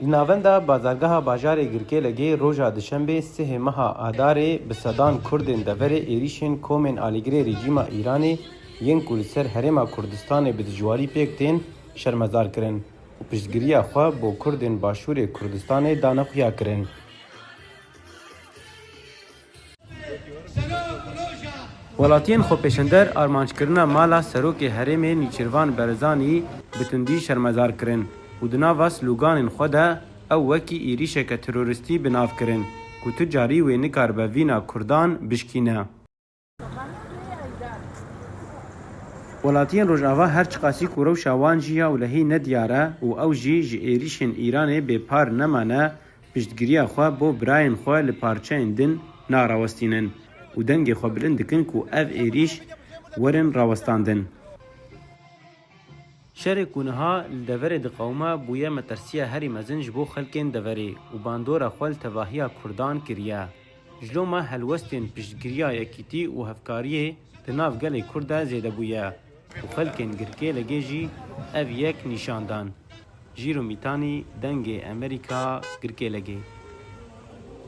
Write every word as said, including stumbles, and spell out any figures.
Li navenda bazargeha bajarê Girkêlegê roja Dişembê sihê meha Adarê bi sedan Kurdên deverê êrîşên komên alîgirê rejîma Îranê yên ku li ser Herêma Kurdistanê bi dijwarî pêk tên şermezar kirin û piştgiriya xwe bo Kurdên Başûrê Kurdistanê dane xuya kirin. Welatiyên xwepêşender armanckirina mala Serokê Herêmê Nîçîrvan Barzanî bi tundî şermezar kirin û di nava sloganên xwe de ew wekî êrîşeke terorîstî bi nav kirin ku tu carî wê nikaribe vîna Kurdan bişkîne. Welatiyên Rojava her çiqasî ku rewşa wan jî ya welehî nediyar e û ew jî ji êrîşên Îranê bêpar nemane, piştgiriya xwe bo birayên xwe li parçeyên din narawestînin û dengê xwe bilind dikin ku ev êrîş werin rawestandin. Şerê ku niha li deverê diqewime bûye metirsiya herî mezin ji bo xelkên deverê û bandora xwe li tevahiya Kurdan kiriye. Ji loma helwestên piştgiriya yekîtî û hevkariyê di nav gelê Kurd de zêde bûye û xelkên Girkêlegê jî ev yek nîşan dan. Jîro Mîtanî, Dengê Amerîka, Girkêlegê.